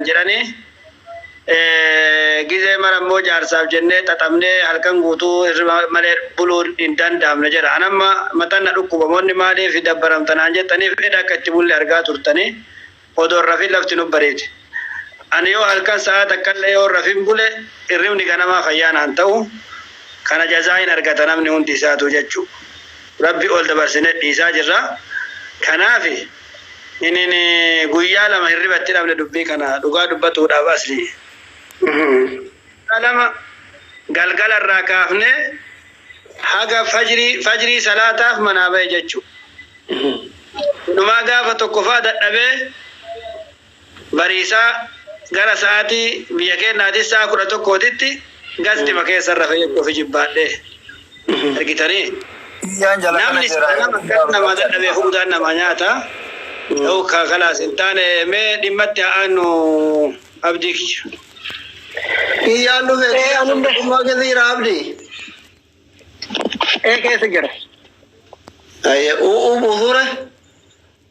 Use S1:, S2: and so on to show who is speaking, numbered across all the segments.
S1: Jedhanii gizee mara immoo jaarsaaf jennee xaxamnee halkan guutuu hirriba malee buluun hin danda'amne jedha. An amma mataan na dhukkuba moonni maaliif dabbaramtanaan jettaniif fedha akka itti bulle argaa turtanii odoo hin rafin lafti nu bareede. Ani yoo halkan sa'aa takkallee yoo hin rafin bule hirribni ganamaa fayyaa naan ta'u kana jazaa hin argata namni hundi isaatu jechuu. Rabbi ol dabarsine dhiisaa jirra. Kanaaf inin guyyaa 2 hirriba itti dhabne dubbii kana dhugaa dubbatuudhaaf asli. Guyyaa 2 galgala irraa kaafnee haga fajrii fajrii salaataaf manaa bahe jechuu. Inumaa gaafa tokko faa dadhabee bariisaa gara sa'aatii biyya keennaatis sa'a 11titti gastima keessa rafe jechuu ofi jibbaadhee. Argitanii?
S2: Kiyyaan jala kana
S1: Namni
S2: jira.
S1: nama akkas namaa dadhabee fuudhaan namaa nyaata. Ta'uu ka kalaas hin taane mee dhimmatti haa aannu abdii kiyya.
S3: Kiyyaan dhufe
S4: Ee
S3: kiyyaan
S4: anullee
S3: tokkummaa keessa jira abdi.
S4: ee keessa jira.
S3: Ayyee u'uu buusuure.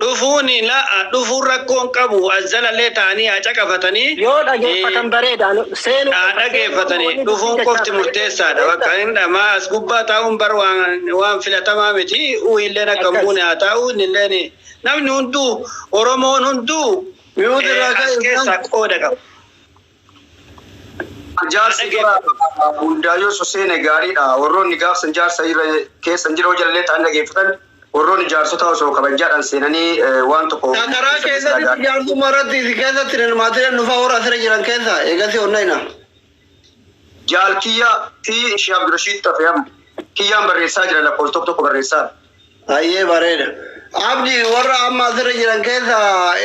S1: Dhufuun la dhufuun rakkoo hin qabu as jalallee ta'anii haa caqafatanii
S4: Yoo dhageeffatan bareeda. Seenuu
S1: haa
S4: qofa seenuu qofa
S1: dhageeffatanii
S4: wanni
S1: dhufuun
S4: dubbii
S1: qofti
S4: jechaa
S1: murteessaadha bakka
S4: bareeda.
S1: hin dhamaa as gubbaa taa'uun bar waan waan filatamaa miti uuyilleen akka hin
S4: Akkas.
S1: buune haa taa'u innilleen namni hunduu Oromoon hunduu
S3: Mute irraa
S1: as
S3: ka'i
S1: keessaa qooda qaba. Haa
S2: Jaarsi gara
S1: dhageeffatan.
S2: hundaayyuu osoo seene gaariidha. Warroonni gaafsan jaarsa irra keessan jira hojjallee ta'an dhageeffatan warroonni jaarsota osoo kabajaadhaan seenanii waan tokko
S3: Ta karaa
S2: murteessan silaa
S3: keessatti
S2: gaariidha.
S3: jaarsummaa irratti si keessatti hin hirmaatin nufaa warra asirra jiran keessa eegasii onnayna.
S2: Jaal Kiyyaa fi Shee Abdurashiid tafe amma. Kiyyaan barreessaa jira lakkoofsa tokko tokko barreessaa.
S3: Hayyee bareeda. Abdi warra amma asirra jiran keessa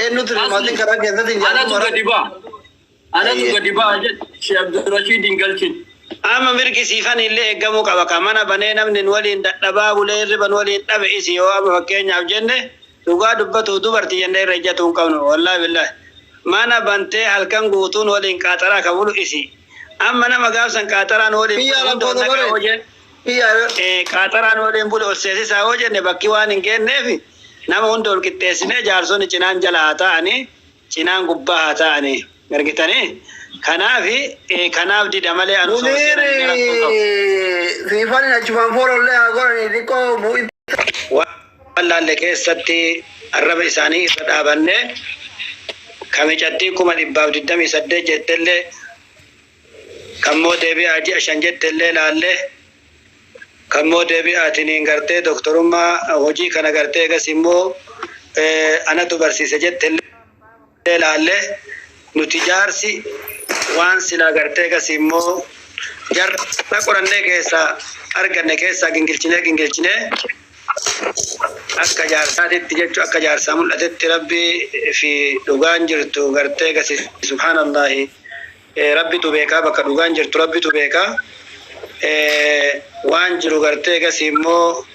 S3: eenyutu hin hirmaatin
S5: Asli
S3: karaa keessatti
S5: anatu
S3: jaarsummaa
S5: gadi
S3: irratti.
S5: ba'a. Anatu
S3: Hayyee.
S5: gadi ba'a jedhe Shee Abdurashiid hin galchin.
S1: Amma mirgi siifan illee eeggamuu qaba ka mana banee namni nu waliin dadhabaa bulee hirriba nu waliin dhabe isi yoo amma fakkeenyaaf jenne dhugaa dubbatuuf dubarti jennee irra ejjatuu hin qabnu wallaahi billaahi mana bantee halkan guutuu nu waliin qaaxaraa ka bulu isi amma nama gaafsan qaaxaraa nu waliin bulu
S3: Kiyyaa
S1: hunda ol
S3: lakkoofsa
S1: naqaa yoo
S3: bare.
S1: jenne
S3: Kiyyaa.
S1: qaaxaraa nu waliin bulu ol seesisaa yoo jenne bakki waan hin geenneef nama hunda ol qixxeessinee jaarsonni cinaan jala haa ta'anii cinaan gubbaa haa ta'anii argitanii kanaaf kanaaf dida malee anu osoo
S3: Muniir
S1: seenanii rakkoo qabu.
S3: siifan achumaan foolollee haa godhanii xiqqoo bu'i.
S1: Waan laalle keessatti arraba isaanii irra dhaabannee ka micattii 128,000 jettellee kammoo deebi'aa ji'a 5 jettellee laalle kammoo deebi'aatiniin gartee doktorummaa hojii kana gartee egas immoo anatu barsiise jettellee laalle nuti jaarsi waan silaa gartee egas immoo jarra qorannee keessaa arganne keessaa gingilchinee gingilchinee akka jaarsaatitti jechuu akka jaarsaa mul'atetti rabbi fi dhugaan jirtu gartee gasi subhaanallahi rabbitu beekaa bakka dhugaan jirtu rabbitu beekaa waan jiru gartee gasi immoo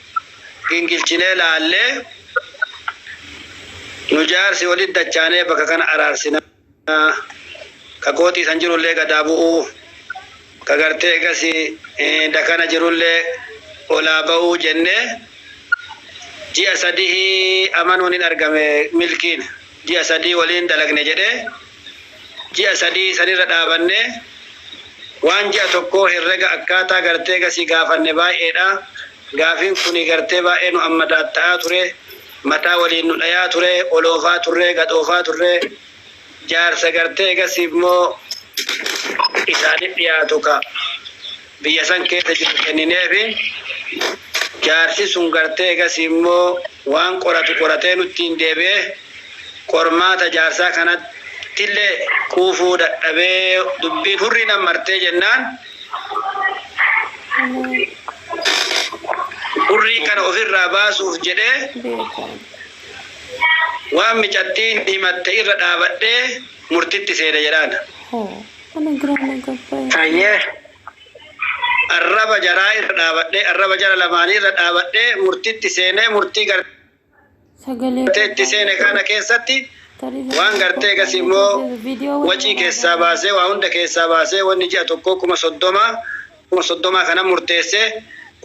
S1: gingilchinee laallee nu jaarsi walitti dachaanee bakka kana araarsina ka kootii san jirullee gadaa bu'uu ka gartee gasi dakana jirullee olaa ba'uu jennee ji'a 3 amanuun hin argame milkiin ji'a 3 waliin dalagne jedhee ji'a 3 sanirra dhaabannee waan ji'a tokkoo herrega akkaataa gartee gasii gaafanne baay'eedha. Gaafiin kuni gartee baay'ee nu ammadaatta'aa ture mataa waliin nu dhayaa ture oloofaa turre gadhoofaa turre jaarsa gartee gasii immoo isaanit dhiyaatu ka biyya san keessa jiru kennineefi jaarsi sun gartee gasii immoo waan qoratu qoratee nuttiin deebi'ee qormaata jaarsaa kanattillee quufuu dadhabee dubbiin hurrii nan martee jennaan hurrii kana ofirraa baasuuf jedhee waan micattiin himatte irra dhaabadhee murtitti seene jedhaan.
S4: Ayyee.
S1: Arraba jaraa irra dhaabadhee arraba jara lamaanii irra dhaabadhee murtitti seenee murtii gartee itti seene kana keessatti waan gartee gas immoo wacii keessaa baasee waa hunda keessaa baasee wanni ji'a tokkoo 30,000 30,000 kana murteessee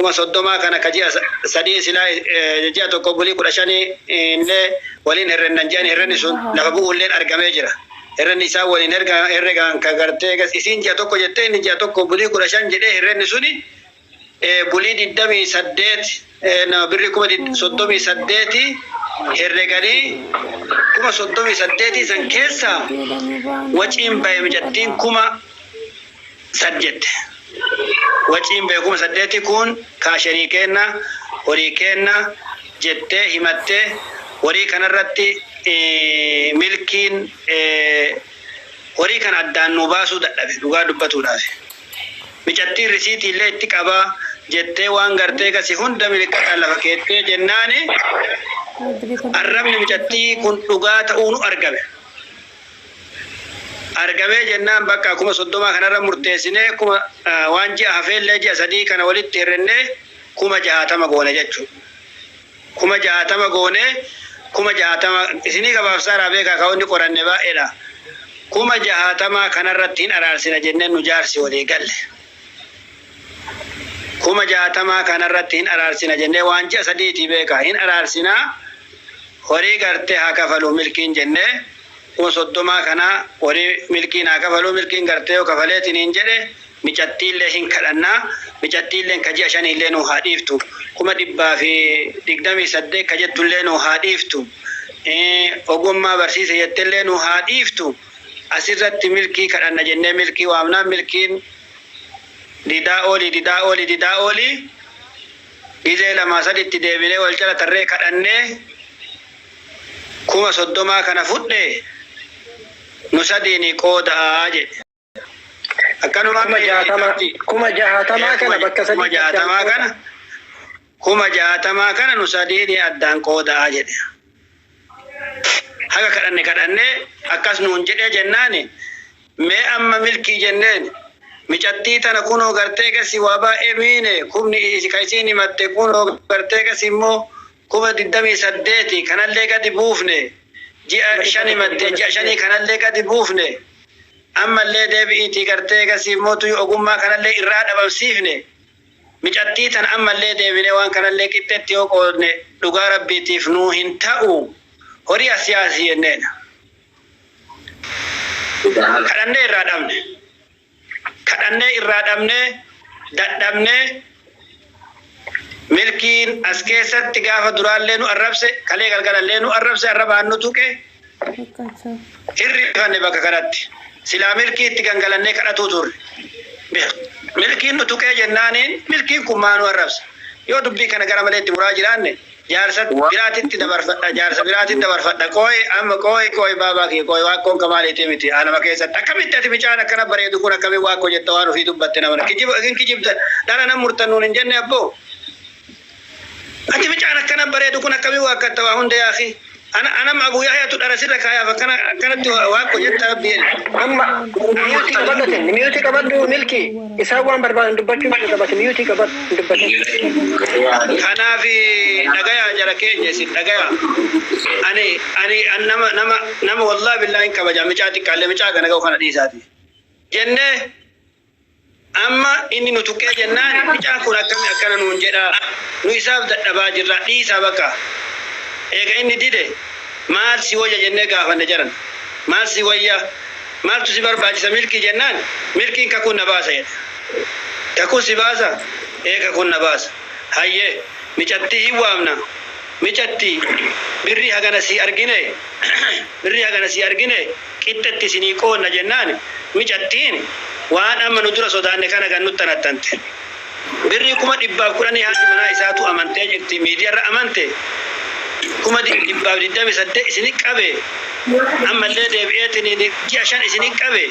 S1: 30,000 kana ka ji'a 3 silaa ji'a tokko bulii 15 illee waliin herrennan ji'an herrenni sun lafa bu'uulleen argamee jira. Herrenni isaa waliin herregaan ka gartee egas isiin ji'a tokko jettee inni ji'a tokko bulii 15 jedhee herrenni suni bulii 28 birri 38,000 herreganii 38,000 san keessa waciin bahe micattiin 8,000 jette. Waciin bahe 8,000 kun kaasharii kenna horii kenna jettee himattee horii kanarratti milkiin horii kana addaan nu baasuu dadhabe dhugaa dubbatuudhaaf. Micattiin risiitii illee itti qabaa jettee waan gartee kasi hunda miliqqataan lafa keettee jennaani arrabni micattii kun dhugaa ta'uu nu argame. Argamee jennaan bakka 30,000 kanarra murteessinee kuma waan ji'a hafeellee ji'a 3 kana walitti hirrennee 60,000 goone jechuudha. 60,000 goone 60,000 isinii gabaabsaaraa beekaa kaa'onni qoranne baay'eedha. 60,000 kanarratti hin araarsina jennee nu jaarsi walii galle. 60,000 kanarratti hin araarsina jennee waan ji'a 3 beekaa hin araarsinaa horii gartee haa kafaluu milkiin jennee 30,000 kana horii milkiin haa kafaluu milkiin gartee yoo kafaleetiin hin jedhe micattiillee hin kadhannaa micattiillee ka ji'a 5 illee nu haa dhiiftu 128,000 ka jettullee nu haa dhiiftu ogummaa barsiise jettellee nu haa dhiiftu asirratti milkii kadhanna jennee milkii waamnaa milkiin didaa oolii didaa oolii didaa oolii gizee 2 3 deebinee wal jala tarree kadhannee 30,000 kana fudhe nu sadiini qoodaa jedhe. Akkanuma
S4: 60,000 kana bakka sadii
S1: 60,000 kana 60,000 kana nu sadiini addaan qoodaa jedhe. Haga kadhanne kadhannee akkas nuun jedhee jennaani mee amma milkii jenneen micattii tana kunoo gartee gasi waa baay'ee miine kumni ka isiin himatte kunoo gartee gasi immoo 28,000 kanallee gadi buufne ji'a 5 himatte ji'a 5 kanallee gadi buufne ammallee deebi'iitii gartee gasi immoo tuyu ogummaa kanallee irraa dhabamsiifne micattii tana ammallee deebinee waan kanallee qixxeetti yoo qoodne dhugaa rabbiitiif nuu hin ta'u horii asiyaasii jenneen. Kadhannee irraa dhabne. Kadhannee irraa dhabne dadhabne milkiin as keessatti gaafa duraallee nu arrabse kalee galgalallee nu arrabse arrabaan nu tuqe hirrifanne bakka kanatti silaa milkii itti gangalannee kadhatuu turre. Milkiin nu tuqee jennaaniin milkiin kun maa nu arrabsa yoo dubbii kana gara malee itti muraa jiraanne jaarsa biraatitti dabarfadha jaarsa biraatitti dabarfadha qooyi amma qooyi qooyi baabaa kee qooyi waaqoon kamaaliitii miti anama keessatti akkamitti ati micaan akkana bareedu kun akkamii waaqoo jetta waan ofii dubbatte nama kijibta dhala nam murtannuun hin jenne abboo ati micaan akkana bareedu kun akkamii waaqatta waa hunda yaaki anam Abu Yahyaatu dhara sirra kaayaaf akkanatti waaqoo jetta rabbi jedhe.
S4: Amma miyuutii qabadhatin miyuutii qabadhu milki isaan waan barbaadan dubbachuu hin qabate miyuutii qabadhu dubbatin.
S1: Kanaaf dhagayaa jara keenya isin dhagayaa ani ani nama nama nama wallahi billahi hin kabaja micaa xiqqaallee micaa kana ga'u kana dhiisaati jennee amma inni nu tuqee jennaan micaan kun akkami akkana nuun jedhaa nu isaaf dadhabaa jirra dhiisaa bakka eega inni dide maal si wayya jennee gaafanne jaran maal si wayya maaltu si barbaachisa milkii jennaan milkiin kakuun na baasa jedhe kakuun si baasa ee kakuun na baasa hayyee micattii hin waamna micattii birrii hagana si argine birrii hagana si argine qixxetti isinii qoonna jennaan micattiin waan amma nu dura sodaanne kana gan nutti anattante birrii 110,000 haati manaa isaatu amantee jirti miidiyaarra amante 128,000 isinii qabe ammallee deebi'eetiin ji'a 5 isinii qabe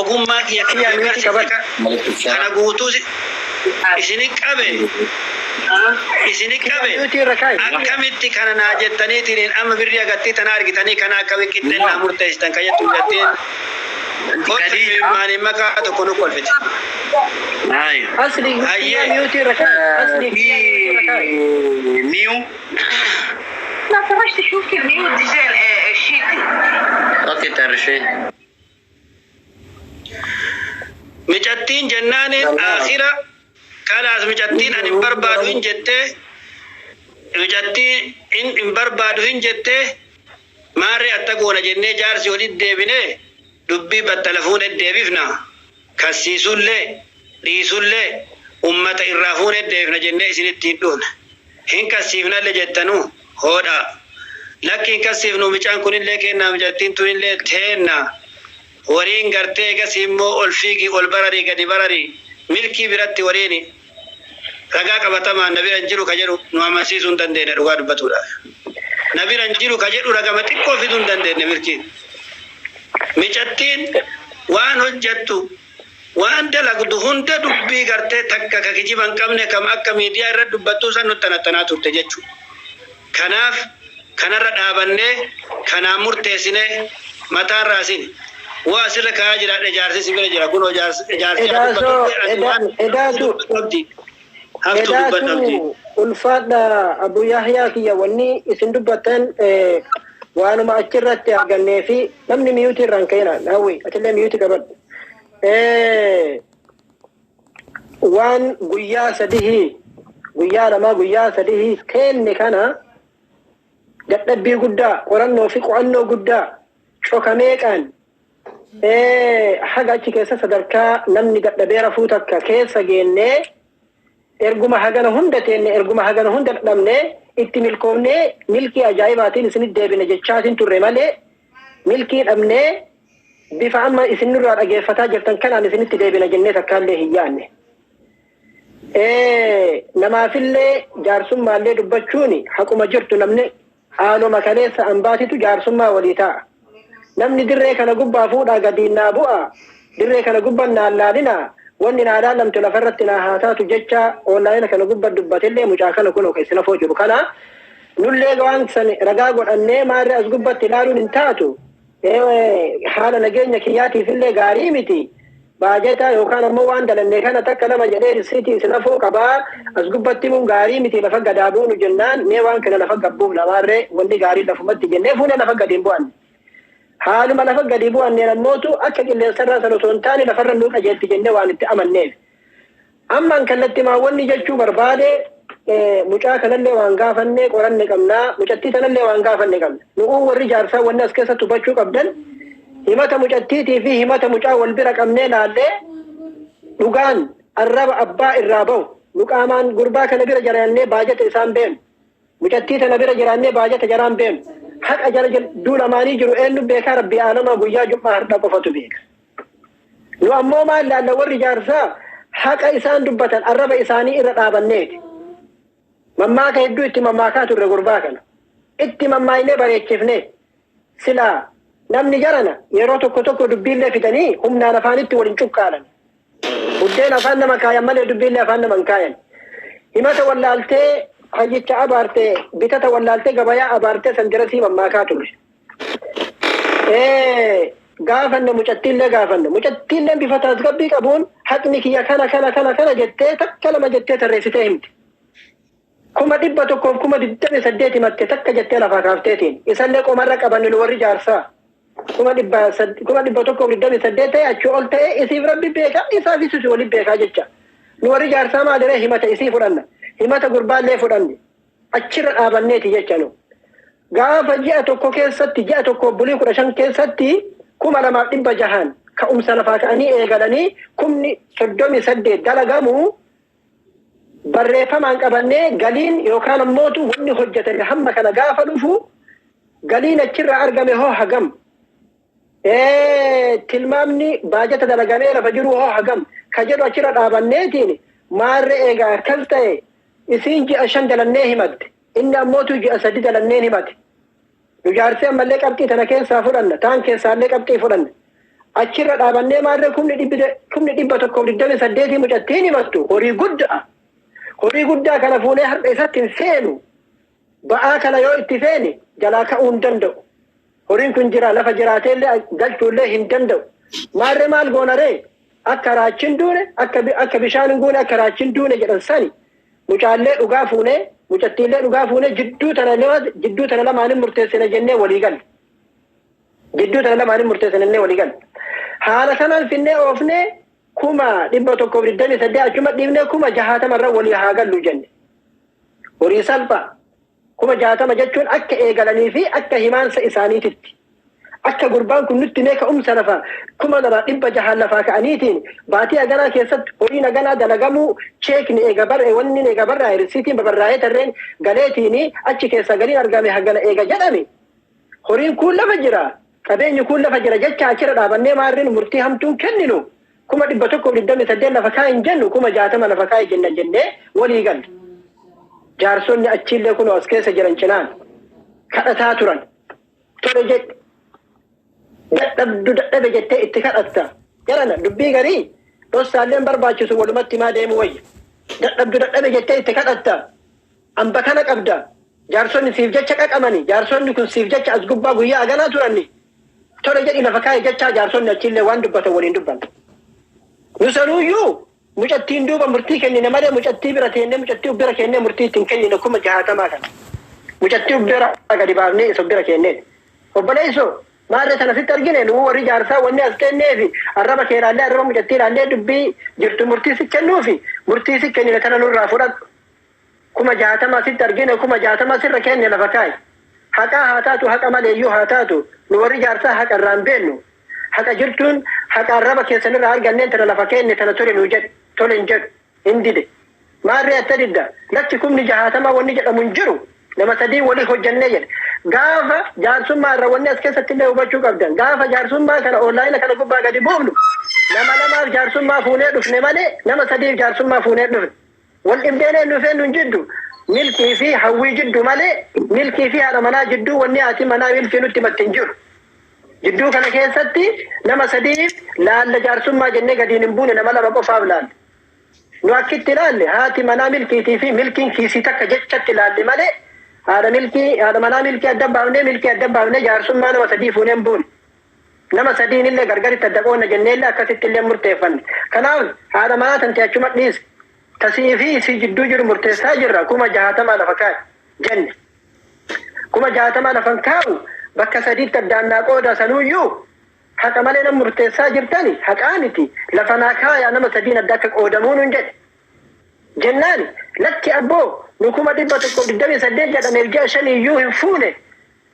S1: ogummaa kiyya kana guutuu isinii qabe isinii qabe akkamitti kana naa jettaniitiin amma birrii agartii tana argitanii kana akkami qixxeen naa murteessitan ka jettu jettiin kolfi maanii maqaa tokko nu kolfite.
S4: Asli miyuutii irra kaa'i. Asli miyuutii irra kaa'i.
S6: Miyu.
S7: ما تبغاش تشوفي الميوت ديجا الشيتي.
S6: Okay, tarshee.
S1: Micattiin jennaaniin aakhira kanaas micattiin ani hin barbaadu hin jettee micattiin hin barbaadu hin jettee Maarree atta goona jennee jaarsi walitti deebinee dubbii battala fuunee deebifna. Kassiisullee dhiisullee ummata irraa fuunee deebifna jennee isinitti hin dhufne. Hin kassiifnallee jettanuu hoodhaa. Lakki hin kassiifnu mucaan kunillee kennaa mucattiin tunillee teenna. Horiin gartee egas immoo ol fiigi ol bararii gadi bararii milkii biratti horiin ragaa qabatamaan na bira hin jiru ka jedhu nu amansiisuu hin dandeenye dhugaa dubbatuudhaaf. Na bira hin jiru ka jedhu ragama xiqqoo fiduu hin dandeenye milkiin. Micattiin waan hojjettu waan dalagdu hunda dubbii gartee takka ka kijiba hin qabne kam akka miidiyaa irra dubbattuu san nutti anattanaa turte jechuudha. Kanaaf kanarra dhaabannee kanaan murteessinee mataan raasin. Waa asirra kaa'aa jiraadhe jaarsi si bira jira kunoo jaarsi
S4: Edaasoo edaatu
S1: qabdi. Haftuu dubbadhu abdii.
S4: edaatu ulfaadha Abu Yahyaa kiyya wanni isin dubbattan waanuma achirratti argannee fi namni miyuutii irraan ka'ina hawwi atillee miyuutii qabadhu. Waan guyyaa sadihii guyyaa lamaa guyyaa sadihii teenne kana dadhabbii guddaa qorannoo fi qo'annoo guddaa cokameeqaan haga achi keessa sadarkaa namni dadhabee rafuu takka keessa geennee erguma hagana hunda teenne erguma hagana hunda dadhabnee itti milkoofnee milkii ajaa'ibaatiin isinit deebine jechaatiin turre malee milkii dhabnee bifa amma isinirraa dhageeffataa jirtan kanaan isinitti deebina jennee takkaallee hin yaanne. Namaafillee jaarsummaallee dubbachuun haquma jirtu namni haaluma kaleessa ambaatitu jaarsummaa walii ta'a. Namni dirree kana gubbaa fuudhaa gadiin naa bu'a. Dirree kana gubbaan naan laalina. Wanni naa laalamtu lafarratti naa haa taatu jecha onlaayina kana gubbaa dubbatellee mucaa kana kun isin afoo jiru kana. Nullee waan san ragaa godhannee maarree as gubbatti ilaaluun hin taatu. Haala nageenya kiyyaatiif illee gaarii miti. Baajata yookaan ammoo waan dalannee kana takka lama jedhee risiitii isin afoo qabaa as gubbatti mun gaarii miti lafa gadaa buunu jennaan mee waan kana lafa gabbuuf namaarree wanni gaarii lafumatti jennee fuunee lafa gadiin bu'anne. Haaluma lafa gadi bu'anneen ammootu akka qilleensarraa sana osoo hin taane lafarra nuu qajeelti jennee waan itti amanneef. Ammaan kallattii maawwanni jechuu barbaade mucaa kanallee waan gaafanne qoranne qabnaa mucattii tanallee waan gaafanne qabna. Nu'uu warri jaarsaa wanni as keessatti hubachuu qabdan himata mucattiitii fi himata mucaa wal bira qabnee laallee dhugaan arraba abbaa irraa bahu nu qaamaan gurbaa kana bira jiraannee baajata isaan beenu mucattii tana bira jiraannee baajata jaraan beenu haqa jara jidduu lamaanii jiru eenyu beekaa rabbii aalamaa guyyaa jum'aa har'a qofatu beeka. Nu ammoo maal laalla warri jaarsaa haqa isaan dubbatan arraba isaanii irra dhaabanneeti. Mammaaka hedduu itti mammaakaa turre gurbaa kana. Itti mammaaynee bareechifne silaa namni jarana yeroo tokko tokko dubbiillee fidanii humnaan afaanitti waliin cuqqaalan. Buddeen afaan nama kaayan malee dubbiillee afaan nama hin kaayan. Himata wallaaltee hayyicha abaarte bitata wallaaltee gabayaa abaarte san dirasii mammaakaa turre. Gaafanne mucattiillee gaafanne mucattiillee bifa tasgabbii qabuun haqni kiyya kana kana kana kana jettee takka lama jettee tarreessitee himte. 128,000 himatte takka jettee lafaa kaafteetiin isallee qomarra qabanne nu warri jaarsaa. 128,000 ta'e achii ol ta'e isiif rabbi beekaa isaaf isus waliin beekaa jecha. Nu warri jaarsaa maaliree himata isii fudhanna himata gurbaallee fudhanne achirra dhaabanneeti jecha nu. Gaafa ji'a tokko keessatti ji'a tokko bulii 15 keessatti 2,600 ka'umsa lafaa ka'anii eegalanii 38,000 dalagamu barreeffamaan qabannee galiin yookaan ammootu wanni hojjetame hamma kana gaafa dhufu galiin achirraa argame hoo hagam. Tilmaamni baajata dalagamee lafa jiru hoo hagam ka jedhu achirra dhaabanneetiin maarree eegaa akkas ta'e isiin ji'a 5 dalannee himatte inni ammootu ji'a 3 dalanneen himate. Nu jaarsee ammallee qabxii tana keessaa fudhanna taan keessaallee qabxii fudhanna. Achirra dhaabannee maarree 128,000 mucattiin himattu horii guddaa. Horii guddaa kana fuunee har'a isatti hin feenu. Ba'aa kana yoo itti feene jalaa ka'uu hin danda'u. Horiin kun jira lafa jiraateellee galchuullee hin danda'u. Maarree maal goonaree akka raachiin duune akka bishaan hin guune akka raachiin duune jedhan sani mucaallee dhugaa fuunee mucattiillee dhugaa fuunee jidduu tana lamaaniin murteessina jennee walii galle. Jidduu tana lamaaniin murteessina jennee walii galle. Haala sanaan finnee oofnee 128,000 achuma dhiibnee 60,000 irra walii haa gallu jenne. Horii salphaa. 60,000 jechuun akka eegalanii fi akka himaansa isaaniititti. Akka gurbaan kun nutti mee ka'umsa lafa 2,600 lafaa ka'aniitiin baatii haganaa keessatti horiin haganaa dalagamuu cheekni eega barree wanni eega barraa'e risiitiin babarraa'ee tarreen galeetiin achi keessa galiin argame hagana eega jedhame. Horiin kun lafa jira. Qabeenyi kun lafa jira jecha achirra dhaabannee maarreen murtii hamtuun kenninu 128,000 lafa kaa'e hin jennu 60,000 lafa kaa'e jenna jennee walii galle. Jaarsonni achiillee kun as keessa jiran cinaan kadhataa turan. Tole jedhe. Dadhabdu dadhabe jettee itti kadhatta. Jarana dubbii garii dhossaalleen barbaachisu walumatti himaa deemu wayya. Dadhabdu dadhabe jettee itti kadhatta. Amba kana qabda. Jaarsonni siif jecha qaqamani. Jaarsonni kun siif jecha as gubbaa guyyaa haganaa turanni. Tole jedhi lafa kaa'e jechaa jaarsonni achiillee waan dubbatan waliin dubban. Nu sanuuyyuu mucattiin duuba murtii kennine malee mucattii bira teennee mucattii bira kennee murtii ittiin kennine 60,000 kana. Mucattii bira gadi baafnee isa bira kenneen. Obboleessoo maarree sana sitti argine nu warri jaarsaa wanni as kenneefi arraba kee ilaallee arraba mucattii ilaallee dubbii jirtu murtii si kennuufi murtii si kennine kana nurraa fudhadhu. 60,000 sitti argine 60,000 sirra kenne lafa kaa'i. Haqaa haa taatu haqa maleeyyuu haa taatu nu warri jaarsaa haqa irraa hin beennu. Haqa jirtuun haqa arraba keessanirraa arganneen tana lafa kenne tana tole nuu jedhe tole hin jedhu hin dide. Maarree atta didda lakki 60,000 wanni jedhamu hin jiru nama sadii walii hojjannee jedhe. Gaafa jaarsummaa irra wanni as keessatti illee hubachuu qabdan gaafa jaarsummaa kana onlaayina kana gubbaa gadi buufnu nama lamaaf jaarsummaa fuunee dhufne malee nama sadiif jaarsummaa fuunee dhufne. Wal dhibdeen dhufeen nun jiddu milkii fi hawwii jiddu malee milkii fi haadha manaa jidduu wanni haati manaa milkii nutti himatte hin jiru. Jidduu kana keessatti nama sadiif laalla jaarsummaa jennee gadiin hin buune nama lama qofaaf laalle. Nu akkitti ilaalle haati manaa milkiitii fi milkiin kiisii takka jechatti ilaalle malee haadha milkii haadha manaa milkii adda baafnee milkii adda baafnee jaarsummaa nama sadii fuunee hin buune. Nama sadiin illee gargaritti adda qoonna jennee illee akkasitti illee murteeffanne. Kanaaf haadha manaa tante achuma dhiise. Tasii fi isii jidduu jiru murteessaa jirra 60,000 lafa kaa'e jenne. 60,000 lafa kaa'u bakka sadiitti addaan naa qooda sanuyyuu haqa malee nama murteessaa jirtani haqaa miti lafa naa kaayaa nama sadiin adda akka qoodamuun hin jedhe. Jennaan lakki abboo nu 128,000 jedhameef ji'a shaniyyuu hin fuune.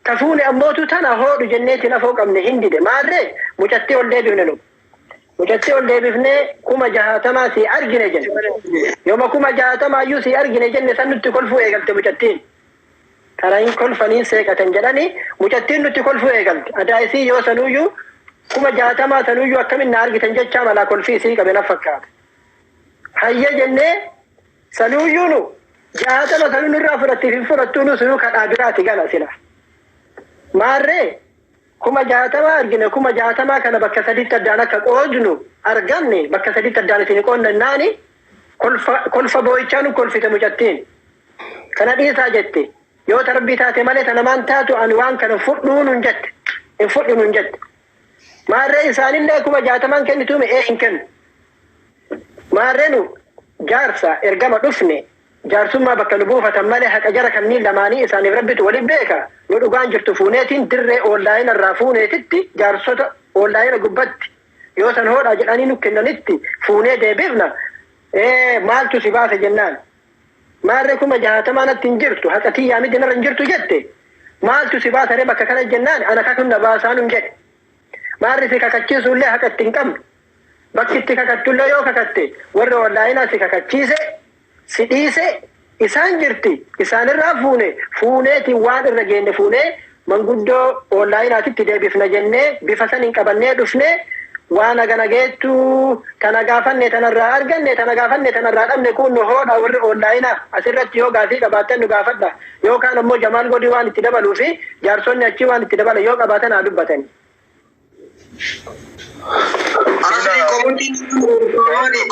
S4: Ta fuune ammootu tana hoodhu jenneeti lafoo qabne hin dide. Maarree mucattii ol deebifne nu. Mucattii ol deebifnee 60,000 si argine jenne. Yooma 60,000 iyyuu si argine jenne san nutti kolfuu eegalte mucattiin. Karaa hin kolfaniin seeqatan jedhani mucattiin nutti kolfuu eegalte. Adaa isii yoo sanuyyuu 60,000 sanuyyuu akkamin na argitan jechaa malaa kolfii isii qabe na fakkaata. Hayya jennee sanuyyuu nu 60 sanuu nurraa fudhattiif hin fudhattuu nu sunuu kadhaa biraati gala sila. Maarree 60,000 argine 60,000 kana bakka sadiitti addaan akka qoodnu arganne bakka sadiitti addaan isin qoonnannaani kolfa boo'ichaa nu kolfite mucattiin. Kana dhiisaa jette. Yoo tarbii taate malee tana maan taatu ani waan kana fudhuu nun jette. Hin fudhu nun jette. Maarree isaanillee 60,000 kennituume ee hin kennu. Maarree nu jaarsa ergama dhufne jaarsummaa bakka nu buufatan malee haqa jara kanneen lamaanii isaaniif rabbitu waliin beeka. Nu dhugaan jirtu fuuneetiin dirree onlaayina irraa fuuneetitti jaarsota onlaayina gubbatti yoo san hoodhaa jedhanii nu kennanitti fuunee deebifna. Maaltu si baase jennaan. Maarree 60,000 natti hin jirtu haqa tiyyaa miti narra hin jirtu jette. Maaltu si baasa ree bakka kana jennaan ana kakun na baasaa nun jedhe. Maarri si kakachiisullee haqa itti hin qabnu. Bakki itti kakattullee yoo kakatte warri onlaayinaa si kakachiise si dhiise isaan jirti isaanirraa fuune fuuneetiin waan irra geenne fuunee manguddoo onlaayinaatitti deebifna jennee bifa san hin qabannee dhufne waan hagana geettuu tana gaafanne tanarraa arganne tana gaafanne tanarraa dhabne kun nu hoodha warri onlaayinaa asirratti yoo gaafii qabaattan nu gaafadha yookaan ammoo Jamaal Godii waan itti dabaluu fi jaarsonni achii waan itti dabalan yoo qabaatan haa dubbatani.
S2: Asli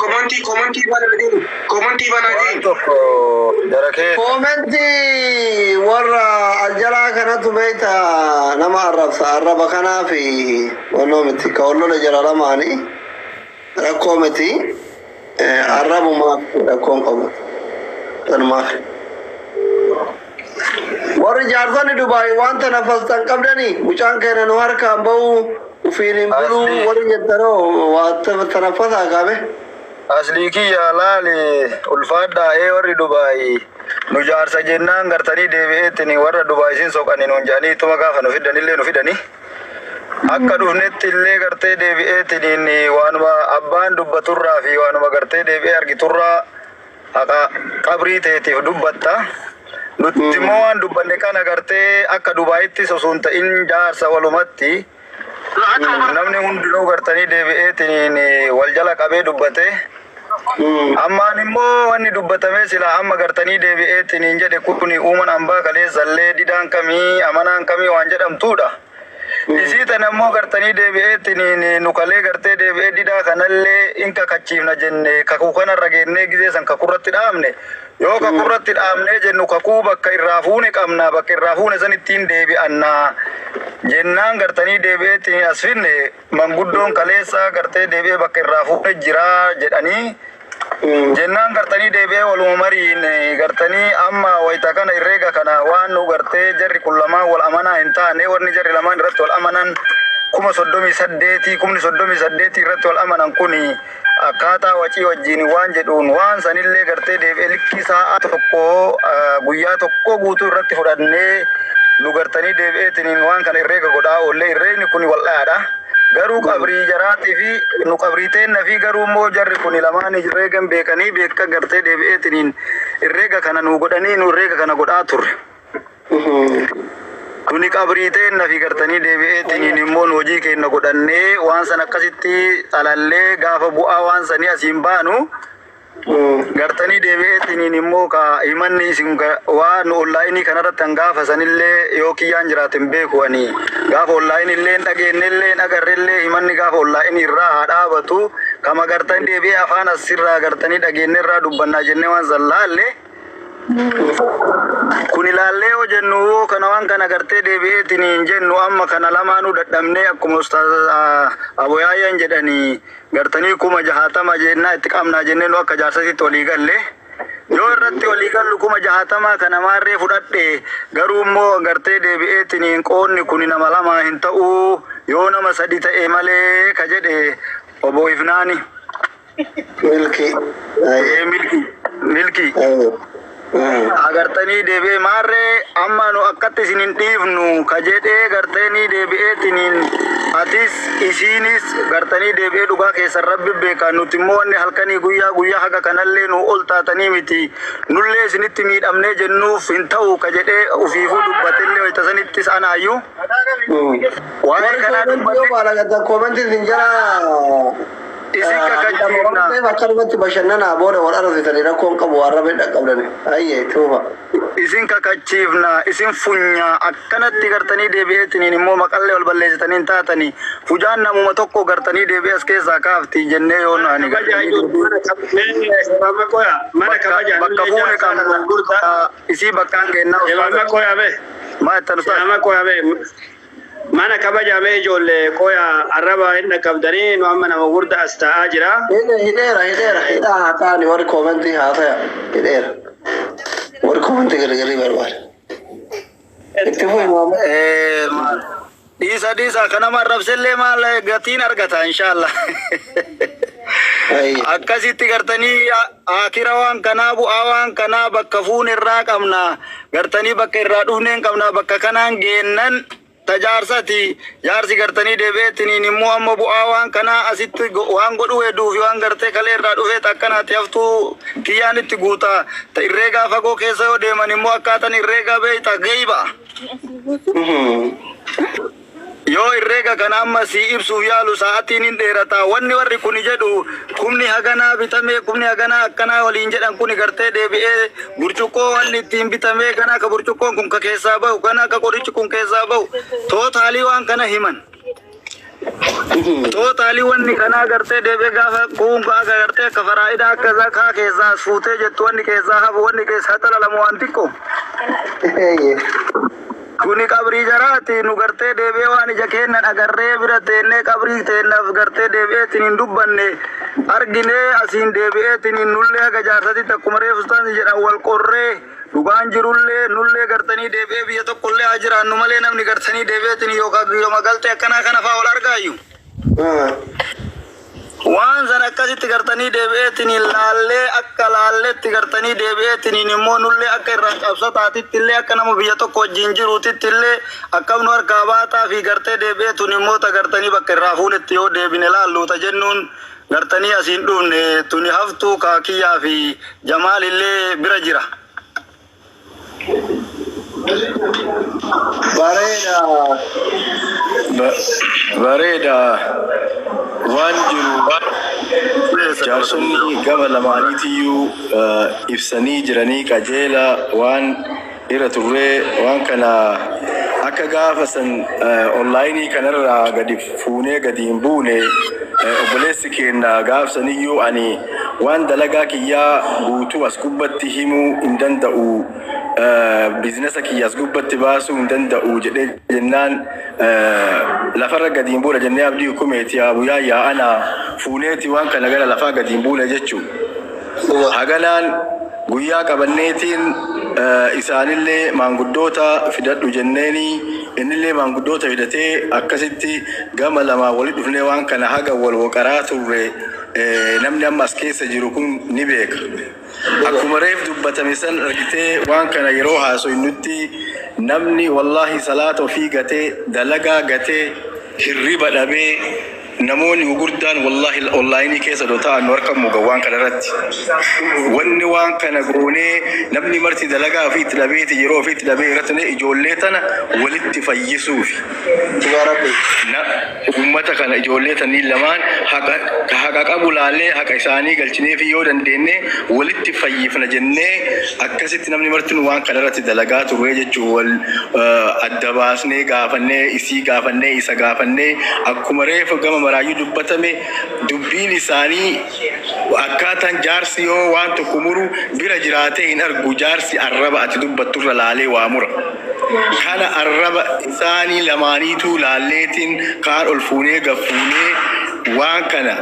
S2: komontii komontii banaa jiru. Komontii banaa
S8: Waan
S2: jiru.
S8: tokko jara keessa.
S3: Koomentii warra aljalaa kanatu beekta nama arrabsa. Arraba kanaa fi wannoo miti. Ka wallola jara lamaanii rakkoo miti. Arrabumaaf rakkoon qabu. Sanumaaf. Warri jaarsonni Dubaay waan tana fastan qabdanii mucaan keenya nu harkaan bahu ufiin hin buluu
S8: Asli
S3: warri jettanoo waa tanaffasaa qabe.
S1: Aslii kiyya laali ulfaadhaa ee warri Dubaay nu jaarsa jennaan gartanii deebi'eettini warra Dubaay isin soqanii nuun jedhanii ittuma gaafa nu fidanillee nu fidanii. Akka dhufnetti illee gartee deebi'eettiniin waanuma abbaan dubbaturraa fi waanuma gartee deebi'ee argiturraa haqa qabrii teetiif dubbatta. Nuti immoo waan dubbanne kana gartee akka Dubaayittis osoo hin ta'in jaarsa walumatti namni hundinuu gartanii deebi'eettiniin wal jala qabee dubbate. Ammaan immoo wanni dubbatamee sila amma gartanii deebi'eettiniin jedhe kuni uuman hambaa kaleessallee didaan kamii amanaan kamii waan jedhamtuudha. Isii tana immoo gartanii deebi'eettiniin nu kalee gartee deebi'ee didaa kanallee in kakachiifna jenne kakuu kanarra geennee gizee san kakurratti dhaabne. Yoo kakurratti dhaabnee jennu kakuu bakka irraa fuune qabna, bakka irraa fuune san ittiin deebi'annaa jennaan gartanii deebi'eettiniin as finne manguddoon kaleessa gartee deebi'ee bakka irraa fuune jiraa jedhanii jennaan gartanii deebi'ee waluma mariin gartanii amma wayita kana herreega kana waan nu gartee jarri kun lamaan wal amanaa hin taane, wanni jarri lamaan irratti wal amanan 38,000, 38,000 irratti wal amanan kuni akkaataa wacii wajjin waan jedhuun waan sanillee gartee deebi'ee likkii sa'a tokko guyyaa tokko guutuu irratti fudhannee nu gartanii deebi'eetiniin waan kana herreega godhaa oollee, herreegni kun wal'aadha. Garuu qabrii jaraatii fi nu qabrii teenna fi garuu immoo jarri kun lamaan herreegan beekanii beeka gartee deebi'eetiniin herreega kana nu godhanii nu herreega kana godhaa turre. Kuni qabrii teenna fi gartanii deebi'eetiniin immoo nu hojii keenya godhannee waan san akkasitti xalallee gaafa bu'aa waan sanii asiin baanu gartanii deebi'eetiniin immoo ka himanni isin waan onlaayinii kanarratti han gaafa sanillee yoo kiyyaan jiraate hin beeku, ani gaafa onlaayinii illee hin dhageenye illee hin agarre illee, himanni gaafa onlaayinii irraa haa dhaabatu, kama gartanii deebi'ee afaan asirraa gartanii dhageenye irraa dubbannaa jennee waan san laalle. Kun ilaallee yoo jennu yoo kana waan kana gartee deebi'eetiniin jennu amma kana lamaanuu dadhabnee akkuma ustaaz Aboyaayyaan jedhanii gartanii 60,000 jennaa itti qabnaa jennee nu akka jaarsatitti walii galle. Yoo irratti walii gallu 60,000 kana maarree fudhadhe, garuu immoo gartee deebi'eetiniin qoonni kun nama lama hin ta'uu, yoo nama sadi ta'e malee ka jedhe obbo Ifnaani.
S3: Milki.
S1: Ee milki milki. Agartanii deebi'ee maarree amma nu akkatti isin hin dhiifnu ka jedhee gartanii deebi'eetiniin atis isiinis gartanii deebi'ee dhugaa keessan rabbi beeka, nuti immoo wanni halkanii guyyaa guyyaa haga kanallee nu ol taatanii miti, nullee isinitti miidhamnee jennuuf hin ta'u ka jedhee ufiifuu dubbatellee wayita sanittis anaayyuu waa'ee kanaa
S3: Warri
S1: dubbanne
S3: baala koomentii isin jala
S1: isin kakachiifna.
S3: Akkanumatti bashannanaa booda wal arrabsitanii rakkoon qabu waan rabbi dhaqqabdani. Ayyee tuufa.
S1: Isin kakachiifna, isin funya akkanatti gartanii deebi'eetiniin immoo maqallee wal balleessitanii hin taatanii fujaan namuma tokko gartanii deebi'ee as keessaa kaafti jennee yoo ani gartanii
S5: Mana
S1: bakka
S5: kabaja
S1: bakka fuune qabna isii bakkaan kennaa
S5: Imama
S1: ustaaza
S5: qoyame
S1: maa jettan ustaaz?
S5: Imama qoyame mana kabajame ijoollee qoya arraba hin dhaqqabdanii nu amma nama gurda as taa'aa jira.
S3: Hidheera hidheera hidhaa haa ta'ani, warri koomentii haa ta'an hidheera. Warri koomentii gargarii barbaada. Itti fufi maama.
S1: Dhiisa dhiisa, kanama arrabsellee maal gatiin argata inshallah.
S3: Ayyee.
S1: Akkasitti gartanii akira waan kanaa bu'aa waan kanaa bakka fuun irraa qabna, gartanii bakka irraa dhufneen qabna, bakka kanaan geennan tajaarsati jaarsi gartanii deebi'eetiniin immoo amma bu'aa waan kanaa asitti waan godhu hedduu fi waan gartee kalee irraa dhufee akkanaatti haftuu kiyyaan itti guuta ta herreegaa fagoo keessa yoo deeman immoo akkaatan herreegaa beeyta geeyba. Yoo herreega kana amma si ibsuuf yaalu sa'aatiin hin dheerata. Wanni warri kuni jedhu kumni haganaa bitamee, kumni haganaa akkanaa waliin jedhan kuni gartee deebi'ee burcuqqoo wanni ittiin bitamee kana akka burcuqqoon kun ka keessaa bahu, kana akka qorichi kun keessaa bahu, tootaalii waan kana himan. Tootaalii wanni kanaa gartee deebi'ee gaafa kuun akka gartee akka faraa'idaa akka zakaa keessaa as fuutee jettu, wanni keessaa hafu, wanni keessaa xalalamu waan xiqqoo.
S3: Ayyee.
S1: Kuni qabrii jaraati, nu gartee deebi'ee waan ija keennan agarree bira teennee qabrii teennaaf gartee deebi'eetiin hin dubbanne, arginee asiin deebi'eetiin nullee haga jaarsatitti akkuma reefu ustaansi jedhan wal qorree dhugaan jirullee nullee gartanii deebi'ee biyya tokkollee haa jiraannu malee namni gartanii deebi'eetiin yookaan guyyama galtee akkanaa kana faa wal argaayyu.
S8: Waan san akkasitti gartanii deebi'eetiniin laallee akka laalletti gartanii deebi'eetiniin immoo nullee akka irraa cabsataatitti illee akka nama biyya tokko wajjin jiruutitti illee akkam nu harkaa baataa fi gartee deebi'eetun immoo ta gartanii bakka irraa fuunetti yoo deebine laalluuta jennuun gartanii asiin dhufne tuni haftuu kaakiyyaa fi jamaal illee bira jira.
S3: Bareeda.
S9: Bareeda waan jiru jaarsonni gama lamaaniitiyyuu ibsanii jiranii qajeela waan irra turree waan kana akka gaafa san onlaayinii kanarraa gadi fuunee gadi hin buune obboleessi keenya gaafsaniyyuu ani waan dalagaa kiyyaa guutuu as gubbatti himuu hin danda'u biizinasa kiyya as gubbatti baasuu hin danda'u jedhee jennaan lafarra gadi hin buune jennee abdii hukumeeti abuyyaa yaa'ana fuuneeti waan kana gara lafaa gadi hin buune jechuu. Haganaan guyyaa qabanneetiin isaanillee maanguddoota fidadhu jenneeni innillee maanguddoota fidatee akkasitti gama lamaa walitti dhufnee waan kana haga wal waqaraa turre namni amma as keessa jiru kun ni beeka. Akkuma reef dubbatame san argitee waan kana yeroo haasoynutti namni wallaahi salaata ofii gatee dalagaa gatee hirriba dhabee namoonni gurguddaan wallaahi onlaayinii keessa doo ta'an nu harka muga waan kana irratti. Wanni waan kana goonee namni marti dalagaa ofiitti dhabeeti yeroo ofiitti dhabee irratti ijoollee tana walitti fayyisuufi. Uummata kana ijoollee tanii lamaan haqa qabu laallee haqa isaanii galchinee fi yoo dandeenye walitti fayyifna jennee akkasitti namni marti nu waan kana irratti dalagaa turre jechuun wal adda baasnee gaafannee isii gaafannee isa gaafannee akkuma reefu gama maraayyuu dubbatame dubbiin isaanii akkaataan jaarsi yoo waan tokko muru bira jiraatee hin argu jaarsi arraba ati dubbatturra laalee waa mura. Kana arraba isaanii lamaaniitu laalleetiin kaan ol fuunee gaffuunee waan kana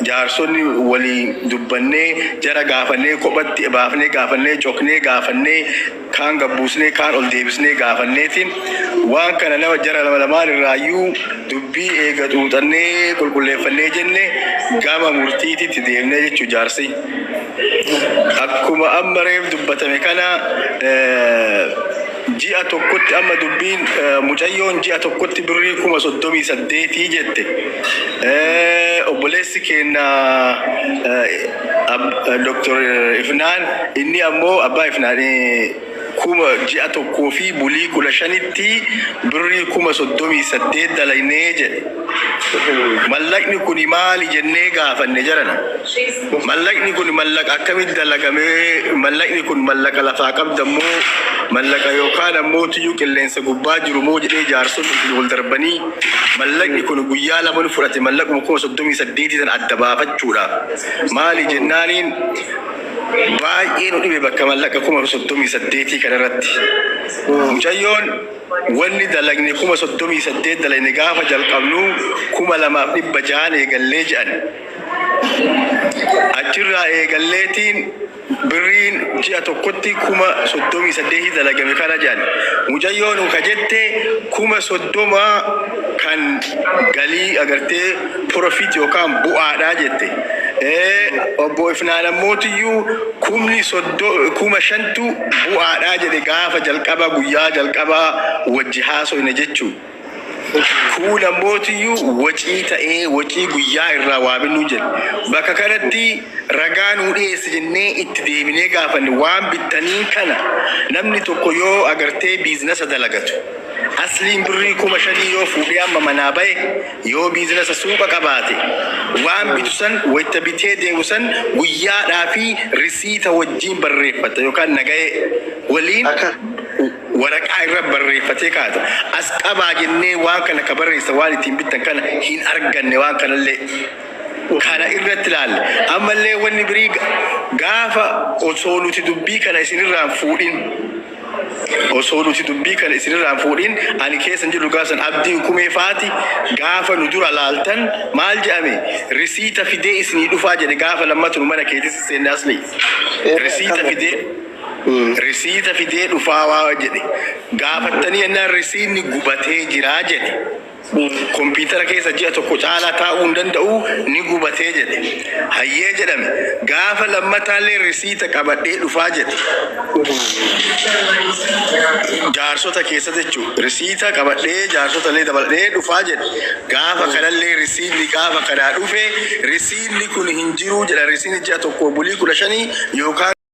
S9: jaarsonni waliin dubbannee jara gaafannee kophatti baafnee gaafannee coknee gaafannee kaan gabbuusnee kaan ol deebisnee gaafanneetiin waan kana nama jara lama lamaan irraayyuu dubbii eega xuuxannee qulqulleeffannee jenne gama murtiititti deemnee jechuu jaarsi. Akkuma amma reef dubbatame kana ji'a tokkotti amma dubbiin mucayyoon ji'a tokkotti birrii 38,000 jette. Obboleessi keenya Dr. Ifnaan inni ammoo abbaa Ifnaan kuma ji'a tokkoo fi bulii 15tti birrii 38,000 dalagnee jedhe. Mallaqni kun maali jennee gaafanne jarana. Mallaqni kun mallaqa akkamitti dalagamee mallaqni kun mallaqa lafaa qabdammoo mallaqa yookaan ammoo tuyyuu qilleensa gubbaa jiru moo jedhee jaarsonni wal darbanii mallaqni kun guyyaa lama nu fudhate mallaquma 38,000 san adda baafachuudhaaf. Maali jennaaniin baay'ee nu dhibe bakka mallaqa 38,000 kanarratti. Mucayyoon wanni dalagne 38,000 dalagne gaafa jalqabnu 2,600 eegallee jedhan. Achirraa eegalleetiin birriin ji'a tokkotti 38,000 dalagame kana jedhan. Mucayyoon ka jette 30,000 kan galii agartee profit yookaan bu'aadhaa jette. Obbo Ifnaan ammootiyyuu 5,000tu bu'aadhaa jedhe gaafa jalqaba guyyaa jalqabaa wajji haasoyne jechuu. Kun ammootiyyuu wacii ta'ee wacii guyyaa irraa waa binnu jedhe. Bakka kanatti ragaa nuu dhiyeesse jennee itti deebinee gaafanne waan bittanii kana namni tokko yoo agartee biizinasa dalagatu. Asliin birrii 5,000 yoo fuudhee amma manaa bahe yoo biizinasa suuqa qabaate waan bitu san wayita bitee deemu san guyyaadhaa fi risiita wajjin barreeffata yookaan nagahee waliin waraqaa irra barreeffatee kaata. As qabaa jennee waan kana ka barreessa waan ittiin bittan kana hin arganne waan kanallee. Kana irratti ilaalle. Ammallee wanni birii gaafa osoo nuti dubbii kana isinirraan fuudhin osoo nuti dubbii kana isinirraan fuudhin ani keessan jiru gaafa san abdii hukumee faati gaafa nu dura laaltan maal jedhame risiita fidee isinii dhufaa jedhe gaafa lammatu nu mana keetis seenne asli. Risiita fidee dhufaa waa jedhe gaafattanii jennaan risiinni gubatee jiraa jedhe. Kompiitara keessa ji'a tokko caalaa taa'uu hin danda'u, ni gubatee jedhe. Hayyee jedhame. Gaafa lammataallee risiita qabadhee dhufaa jedhe. Jaarsota keessa jechuudha. Risiita qabadhee jaarsota illee dabaladhee dhufaa jedhe. Gaafa kanallee risiinni gaafa kanaa dhufe risiinni kun hin jiru jedha. Risiinni ji'a tokko bulii 15 yookaan